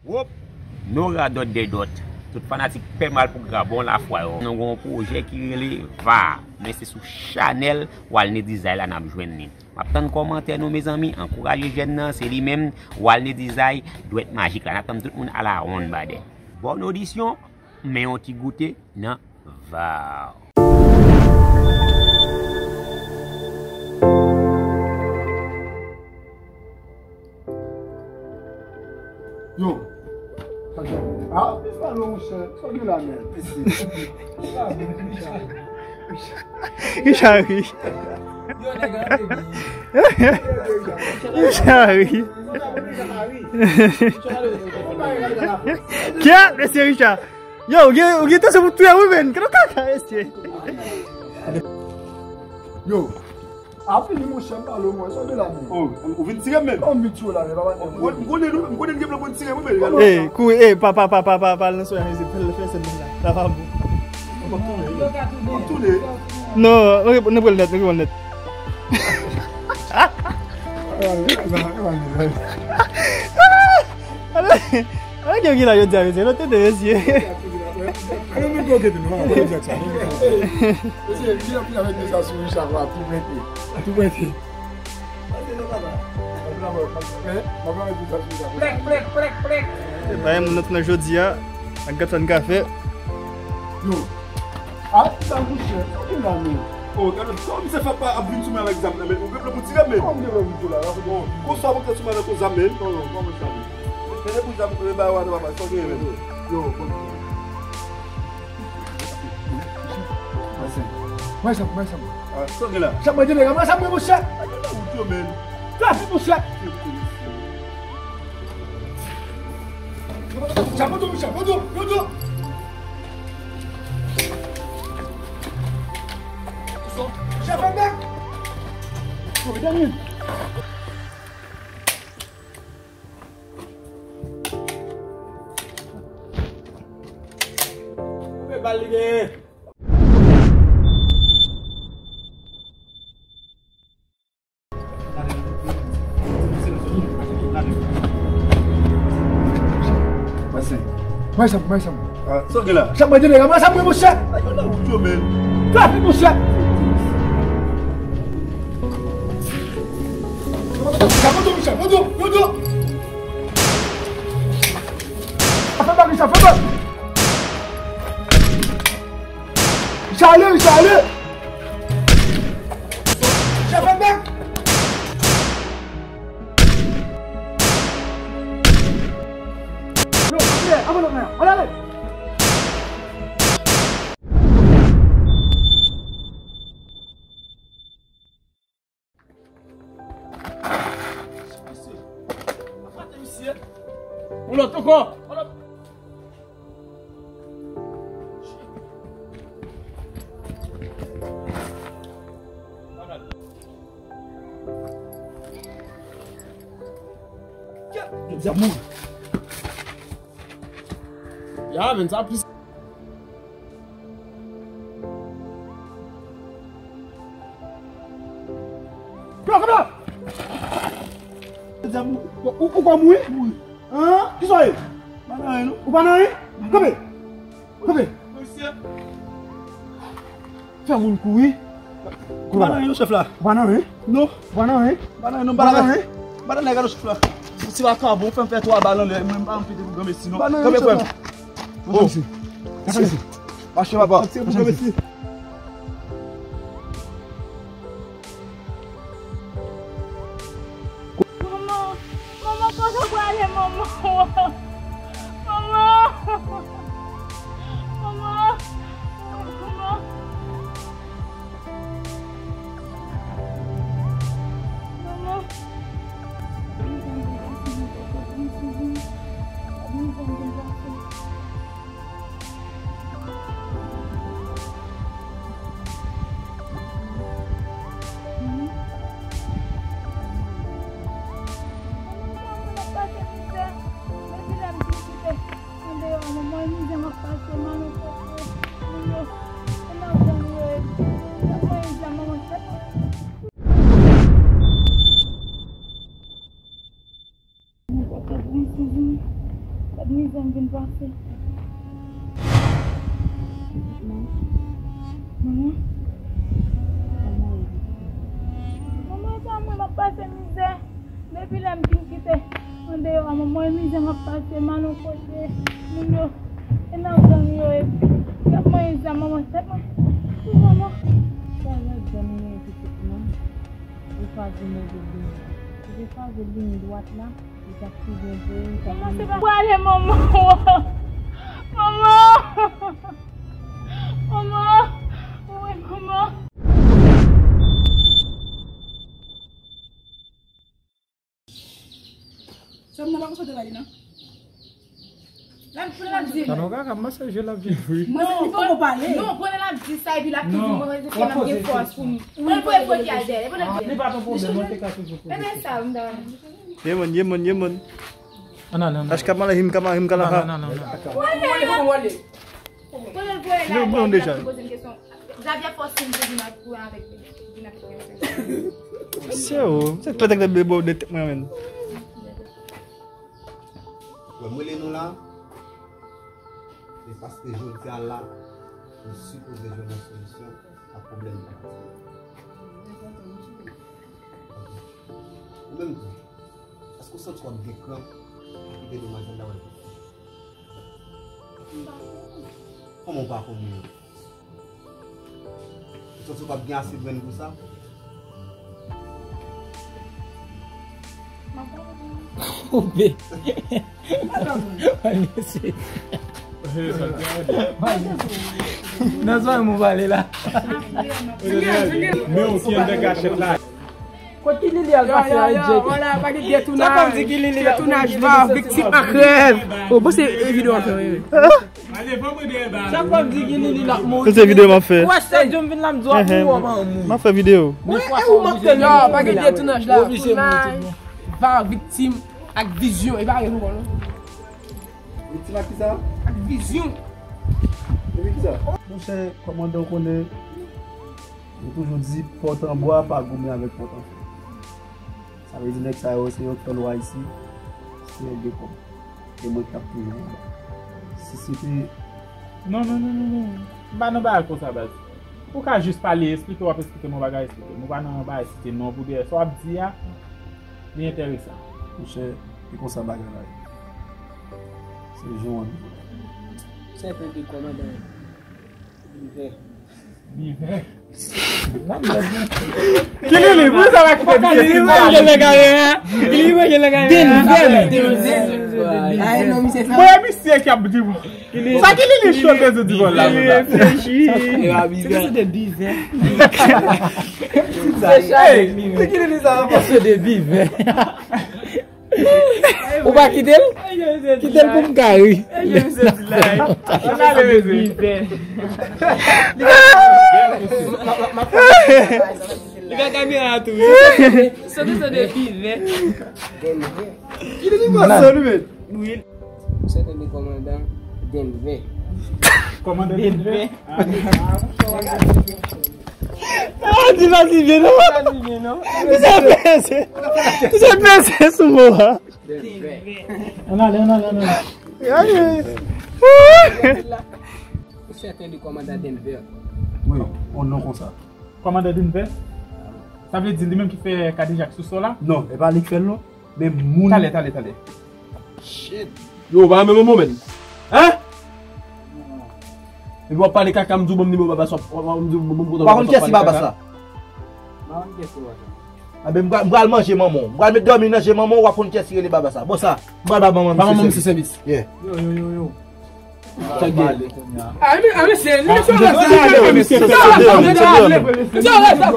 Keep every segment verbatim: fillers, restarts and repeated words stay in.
Wop! No radòt dèdòt. Tout fanatik Pè Mal pou Gra, bon lafwa yo. Nou gen yon pwojè ki rele Va, men se sou chanèl Walney Design la n ap jwenn li. M ap tann kòmantè nou, mezanmi. Ankouraje jèn nan, se li menm, Walney Design, dwèt majik la. N ap tann tout moun alawonn, badè. Bòn odisyon, men yon ti goute nan Va. Yo. Ah, Richard, monchè, sa w gen la menm? Richard ri. Richard ri. Kè, mesye Richard. Yo, ou gen, ou gen tansyon pou touye wi, menn. Kè nan kaka, mesye. Yo. Api li, monchè, m pale w, mwen, sa w gen la menm? Oh, ou vin tire m menm? Oh, m vin tire w la menm, papa. M konnen, m konnen, m konnen gen plan pou n tire mwen, men. Eh, kouri, eh, pa, pa, pa, pa, pa, pa al nan soya, mesye, fè, fè sèn la. Sa pa bon. M ap tounen, m ap tounen. Non, nou, nou pran l nèt, nou pran l nèt. Ale, ale, gen ki la yo di a mesye, nou tande mesye. Ann nou bloke nou, ann nou bloke sa. Mesye, ki anpil avèk mesaj sou Richard la, tou prete. Tou prete. Plèk, plèk, plèk, plèk. E pa yon moun nan jodi a, ak gad sa n ka fè. Yo. Ah, sa mouche, sa ki la menm? Oh, gade, kòm se fè pa ap vin sou mwen avèk zam nan, men ou gen plan pou tire, men. Kòm gen plan pou tire la, la, oh, konsa pou tire sou mwen avèk yon zam, men. Non, non, kòm sa. Tande pou zam, e ba wata papa, sa gen, men. Yo, bon. Mwen sa, mwen sa. Ah, sa gen la. Sa mwen gen la, mwen sa mwen, monchè. Ay, yo nan wout yo, men. Trafik, monchè. Chapo tou, chapo tou, tou, tou. Chèf Albert. Koupe bal li genyen. Mwen se, mwen se, mwen se. Ah, sa gen la? Sa mwen gen la, mwen sa mwen, monchè. Ay, yo nan wout yo, men. Trafik, monchè. Sa moto, monchè, moto, moto. Sa fè bak, sa fè bak. Richard ale, Richard ale. Richard fè bèk. Yo, ale, ale, ale, ale. Yon lòt ankò. Dyab mwen. Ya, men sa plis. Kanpe la! Ou, ou, ou pa mouri? Mouri. An? Kisa w ye? Pa nan anyen, non. Ou pa nan anyen? Kanpe! Kanpe! Fè moun kouri. Ou pa nan anyen, non, chèf la. Ou pa nan anyen? Non. Ou pa nan anyen? Ou pa nan anyen, non, ou pa nan anyen? Ou pa nan anyen, non, chèf la. Ti vakabon, fè m fè twa bal anlè, mwen, m pa anpete pou granmesi, non. Ou pa nan anyen, non, chèf la. Kanpe, frè m. Oh. Mache, papa. Mache pou granmesi. Manman, manman, kote w prale, manman? Manman! Manman! Manman! Manman! Gad mizè m vin pase. Manman. Manman. Manman, e pa mwen, m ap pase mizè. Depi lè m fin kite andeyò a, manman, e mizè m ap pase, m al yon kote, moun yo, e nan gang yo, e y ap manyen zam, manman, tèt mwen. Wi, manman. Sa lè gang yo, pitit mwen. Ou chwazi move liy. Ou te chwazi liy dwat la, ou t ap toujou voye, ou t ap... Manman, se pa prale, manman. Manman! Manman! Wi, manman! Sè m nan pa konsantre la, li, non. L ap, konnen l ap di. Sa nou ka, ka masaje l ap di. Wi. Mwen, li poko pale. Non, konnen l ap di sa, epi l ap toujou mwen, se fè m ap gen fòs pou m. Mwen, pou efò ki al dèyè. Li pa t yon pwoblèm, mwen te ka toujou poze. Ebyen, sa, m ta. Ye, man, ye, man, ye, man. An ale, an ale. Ash kamalahim, kamahim, kalaha. An ale, an ale, an ale. Konnen l voye la, li ap poze m kesyon. Javier fòse m pou vin ak, pou avèk li. Vin avèk li. Se ou, se klè tèt de bo de tèt mwen menm. Wè, m rele nou la, se paske jodi a la, nou sipoze jwenn yon solisyon a pwoblèm nou. Ou menm tou, èske w santi w ap gen kran pou kite demwazèl la wè l? Kòman w pa konn mwen? Ou santi w p ap gen ase grenn pou sa? Koupe. Nan zòrèy mwen pale la. Men w ki anndan kachèt la. Kot Kilili al pase a, Jake? Sa k ap di Kilili la? Detounaj la, viktim ak rèv. Oh, bon, se videyo an fè, wi. Sa k ap di Kilili la, mouri. Se videyo m ap fè. Wè, se Jom vin la, m di w ap mouri, w ap mouri. M ap fè videyo. Wi, e ou m ap fè la, pa gen detounaj la. Detounaj, va, viktim ak vizyon. E pa rèv ankò, non. Viktim ak kisa? Ak vizyon. Epi kisa? Monchè, kòmandan, ou konnen, yo toujou di pòt an bwa pa goumen avèk pòt an fè. Sa vle di nèg sa yo se yo k fè lwa isi, se nèg gen kòb. E mwen k t ap toujou anba. Si se te... Non, non, non, non, non. M pa nan bagay konsa, baz. Ou ka jis pale, esplike, w ap esplike m yon bagay, esplike m. Ou pa nan yon bagay site non pou dèyè. Sa w ap di a, li enteresan. Monchè, e konsa bagay la ye. Se jan w anvi. Sèten de kòmandan Bivè. Bivè. Kilili, pou sa va kite Kilili manje lè gare a. Kilili manje lè gare a. Denvè. Ay, non, misye sa. Mwen, misye ki ap di. Sa Kilili cho te di bò la. Kilili reflechi. Se te Bivè. Hey, se Kilili sa. Se te Bivè. Ou pa kite l? Kite l pou m ka ri. Li gen kamera tou, wi. Sote, sote, pivè. Kite li pase, li, men. Wi. Ou se te kòmandan Denvè. Kòmandan Denvè. Ah, di pa di byen non. Di pa di byen non. Misye pèse. Misye pèse sou mo a. Ann ale, ann ale, ann ale. Ou sèten de kòmandan Denver? Wi, on non konsa. Kòmandan Denver? Sa vle di li menm ki fè kadejak sou sò la? Non, e pa li k fè l non. Men moun. Talè, talè, talè. Shit. Yo, pa menm moman. Hein? Epi w ap pale kaka, m di w ban m nimewo Babas, w ap, w ap, w ap, m di w ban m kontan. W pa konn kiyès ki Babas la? M pa konn kiyès ki Babas la. Anben, m pral, m pral manje manman w. M pral met dòmi nan je manman w, w ap konn kiyès ki rele Babas la. Bon sa, m pral ba manman misye sèvis. Ba manman misye sèvis. Yeah. Yo, yo, yo, yo. Sa k gen? A, men, a, men se, men se yon rèv sa, men se yon rèv sa, men se yon rèv sa.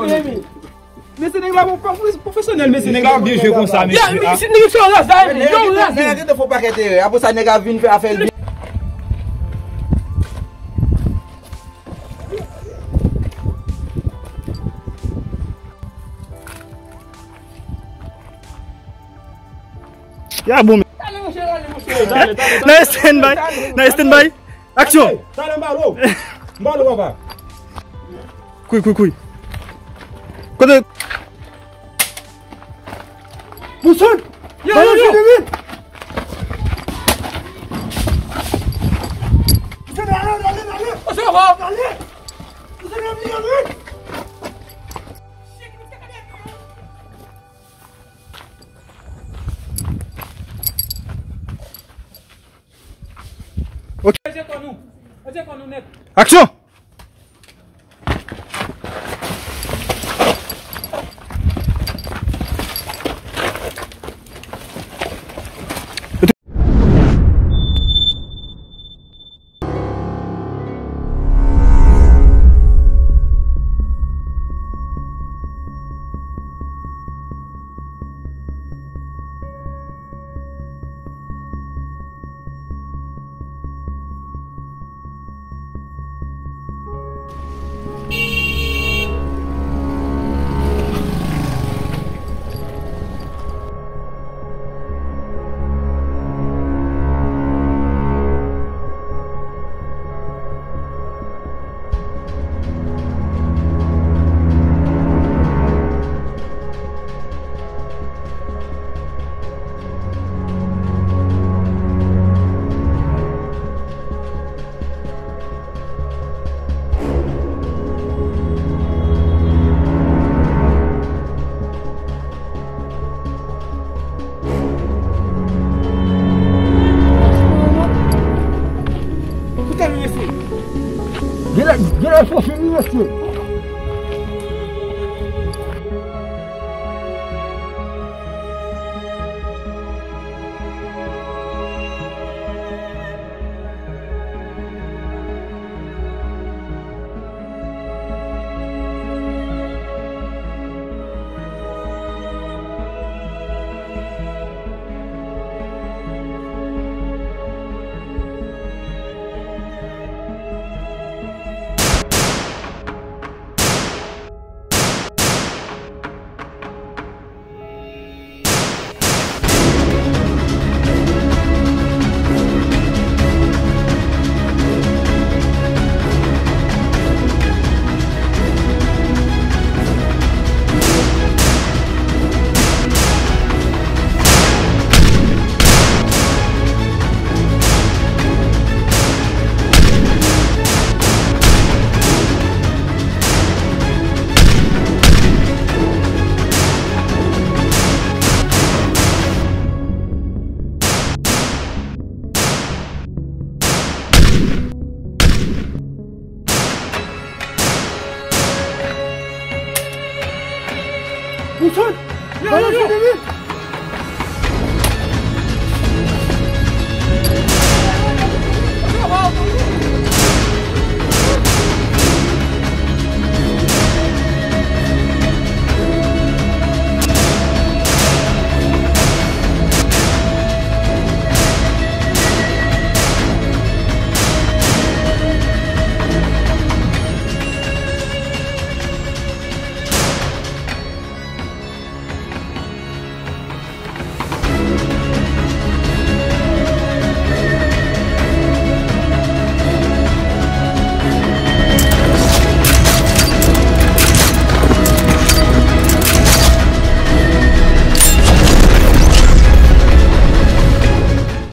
Mesye, nèg la bon, pwofesyonèl, mesye, nèg la ap byen jwe konsa, mesye. Nèg la fè yon rèv, nèg la fè yon pakèt erè. Apre sa, nèg la vin fè afè l byen. Ya bon, men. Nan stand by, nan stand by. Aksyon! Talè m ba w. M ba w, papa. Kwi, kwi, kwi. Kote? Bouchon! Yo, yo, yo! Vini, vini! Ok. Aksyon! Kote nou mesye? Genlè, genlè fò fini mesye.